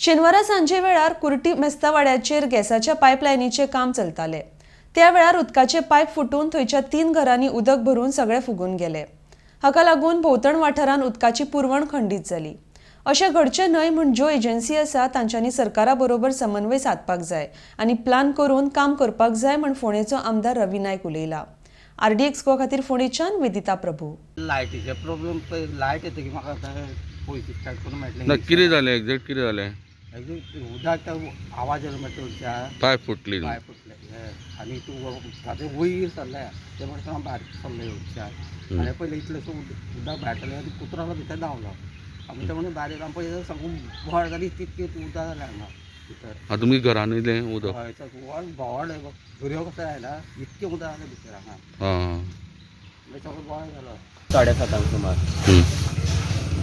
शेनवारा सांजे वेळार कुर्टी मेस्तावाड्याचेर गॅसाच्या पायपलायनीचें काम चलतालें. त्या वेळार उदकाचे पायप फुटून थंयच्या 3 घरांनी उदक भरून सगळे फुगून गेले. हाका लागून भोंवतण वाठारांत उदकाची पुरवण खंडीत जाली. अशें घडचें न्हय म्हूण ज्यो एजन्सी आसा तांच्यांनी सरकारा बरोबर समन्वय सादपाक जाय आनी प्लान करून काम करपाक जाय म्हूण फोंडेचो आमदार रवी नायक उलयला. आरडीएक्स गोवा खातीर फोंडेच्यान वेदिता प्रभू. लायटीचे प्रॉब्लेम पळय, लायट येतकीर म्हाका आतां पयशे स्टार्ट करूंक मेळटलें. ना, कितें जालें एग्जॅक्ट कितें जालें? उदक आवाज येयलो म्हणटा पायप फुटली. पायप फुटले आनी तूं उदकाचें वयर सरलें तें म्हणटा हांव भायर सरलें येवच्या आनी पयलें इतलें उदक भायर सरलें आनी कुत्रो भितर धांवलो. आमी ते म्हणून भायर येयलो आनी पळयता सामको बोड जाली, तितकें उदक जालें हांगा भितर. आतां तुमी घरान येयलें उदक? हय, व्हड भोंवड दर्यो कसो आयला इतकें उदक जालें भितर हांगा. आं, मागीर सगळो बोळ जालो. 7:30 सुमार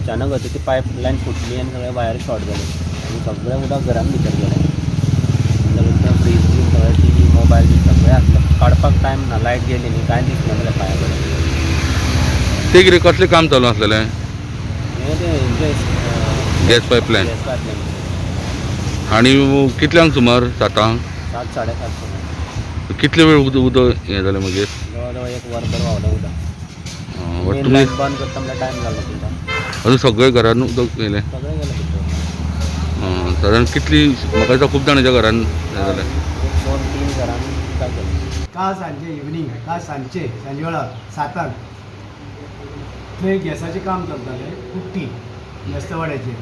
अचानक ती पायप लायन फुटली आनी सगळें वायर शॉर्ट जालें आनी सगळें उदक घरान भितर गेलें. सगळें फ्रीज बीन सगळें टीवी मोबायल बीन सगळें आसलें, काडपाक टायम ना, लायट गेली न्ही, कांय दिसना जालें पांया कडेन. ते कितें कसलें काम चालू आसलेलें? हें तें हेंचें गॅस पायपलायन. Gas pipeline. आनी कितल्यांक सुमार? 7? 7, 7:30 सुमार. कितले वेळ उदक हें जालें मागीर? जवळ जवळ 1 वरभर व्हांवलें उदक. मेन तुमी लायन बंद करता म्हणल्यार टायम जालो तुमकां. अजून सगळे घरान उदक येयलें? सगळें गेलें भितर. सादारण कितली, म्हाका दिसता खूब जाणांच्या घरान हें जालें. 1, 2, 3 घरान उदक गेलें. काल सांजे इवनींग, काल सांजचे सांजे वेळार 7 थंय गॅसाचें काम चलतालें कुट्टी मेस्तावाड्याचेर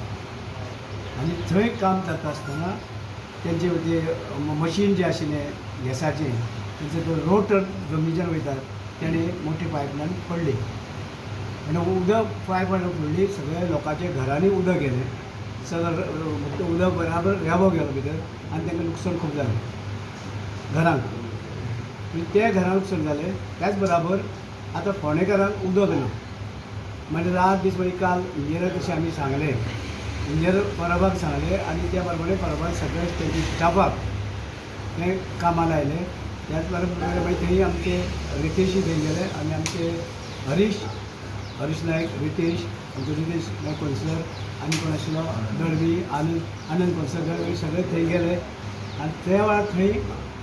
आनी थंय काम चलता आसतना तेंचे ते मशीन जें आशिल्लें गॅसाचें तेंचो तो रोटर जमनीच्यान वयता तेणें मोठी पायपलायन पडली आनी उदक पायपलायन पडली, सगळ्या लोकांच्या घरांनी उदक गेलें, सगळें उदक बराबर रेबो गेलो भितर आनी तांकां लुकसाण खूब जालें घरांक. ते घरांक लुकसाण जालें. त्याच बराबर आतां फोंडेकारांक उदक ना, म्हणजे रात दीस. मागीर काल इंजिनियर कशें आमी सांगलें, इंजिनियर परबाक सांगलें आनी त्या प्रमाणे परबान सगळे तेंच्या स्टाफाक ते कामाक लायले. त्याच बरोबर मागीर थंय आमचे रितेशूय थंय गेले आनी आमचे हरीश नायक, रितेश, आमचो रितेश नायक कोन्सलर आनी कोण आशिल्लो दळवी, आनंद कोन्सलर दळवी, सगळे थंय गेले आनी त्या वेळार थंय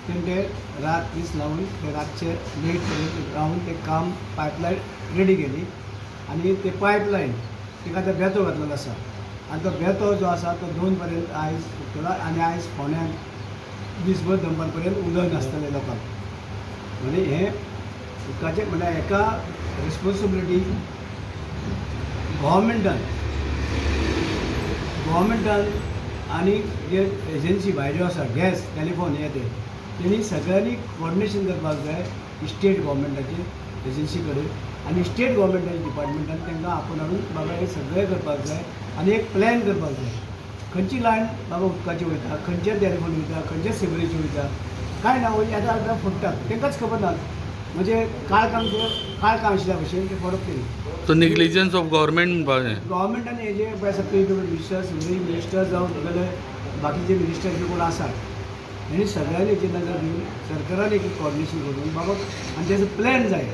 तेंचे रात दीस लावन ते रातचे लेट पर्यंत रावन ते काम पायपलायन रेडी केली आनी ते पायपलायन तिका आतां बेतो घातलेलो आसा आनी तो बेतो जो आसा तो 2 पर्यंत आयज फुट्टलो आनी आयज फोंड्यान दीसभर दनपार पर्यंत उदक नासतलें लोकांक. म्हणजे हें उदकाचें म्हणल्यार हेका रिस्पोन्सिबिलिटी गव्हर्मेंटान आनी जे एजन्सी भायल्यो आसा गॅस टेलिफोन हे ते तेणी सगळ्यांनी कॉर्डिनेशन करपाक जाय स्टेट गव्हर्मेंटाचे एजन्सी कडेन आनी स्टेट गव्हर्मेंटाच्या डिपार्टमेंटान तांकां आपोवन हाडून बाबा हे सगळें करपाक जाय आनी एक प्लॅन करपाक जाय. खंयची लायन बाबा उदकाची वयता, खंयचे टेलिफोन वयता, खंयचे सिवरेज वयता, कांय ना. येता येता फुट्टात, तांकांच खबर ना. म्हणजे काळखांक काळखां आशिल्ल्या भशेन ते फोडप तेणी. सो निग्लिजन्स ऑफ गव्हर्मेंट म्हणपाचें. गव्हर्मेंटान हे जे पळय आसा पी मिनिस्टर, सिवरेज मिनिस्टर जावं तुगेले बाकीचे मिनिस्टर जे कोण आसात हेणी सगळ्यांनी हेची नजर दिवन सरकारान एक कॉर्डिनेशन करून बाबा आनी तेजो प्लॅन जाय.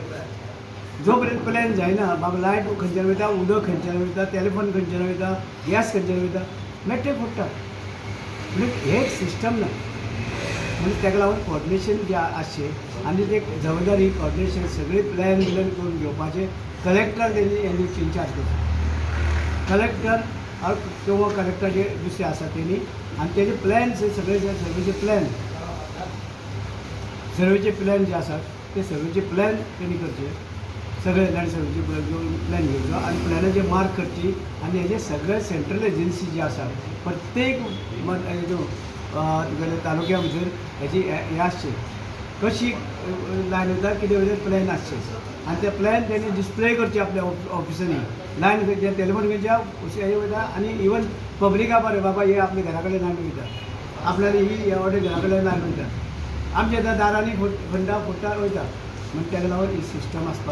जो पर्यंत प्लॅन जायना बाबा लायट खंयच्यान वयता, उदक खंयच्यान वयता, टेलिफोन खंयच्यान वयता, गॅस खंयच्यान वयता, मागीर ते फोडटा. म्हणजे हे एक सिस्टम ना. म्हणजे ताका लागून कॉर्डिनेशन जें आसचें आनी ते जबाबदारी कॉर्डिनेशन सगळें प्लॅन बिलन करून घेवपाचें कलेक्टर तेणी हेणी इन्चार्ज करचो. कलेक्टर किंवा कलेक्टर जे दुसरे आसा तेणी आनी तेजे प्लॅन सगळे सर्वेचे प्लॅन, सर्वेचे प्लॅन जे आसात ते सर्वेचे प्लॅन तेणी करचे. सगळे लँड सर्वेचे प्लॅन घेवचो आनी प्लॅनाचे मार्क करची आनी हेजे सगळे सेंट्रल एजन्सी जे आसात प्रत्येक तुगेले तालुक्या भितर हेजी हें आसचें, कशी लायन वयता, कितें वयता प्लॅन आसचें आनी ते प्लॅन तेणी डिस्प्ले करचे आपल्या ऑफिसांनी. लायन खंयच्या टेलिफोन खंयच्या हें वयता आनी इवन पब्लिका बरें बाबा हे आपल्या घरा कडेन लायन वयता, आपल्याला ही ऑर्डर घरा कडेन लायन वयता, आमच्या आतां दारांनी खंडा फुट्टा वयता. म्हण ताका लागून ही सिस्टम आसपाक.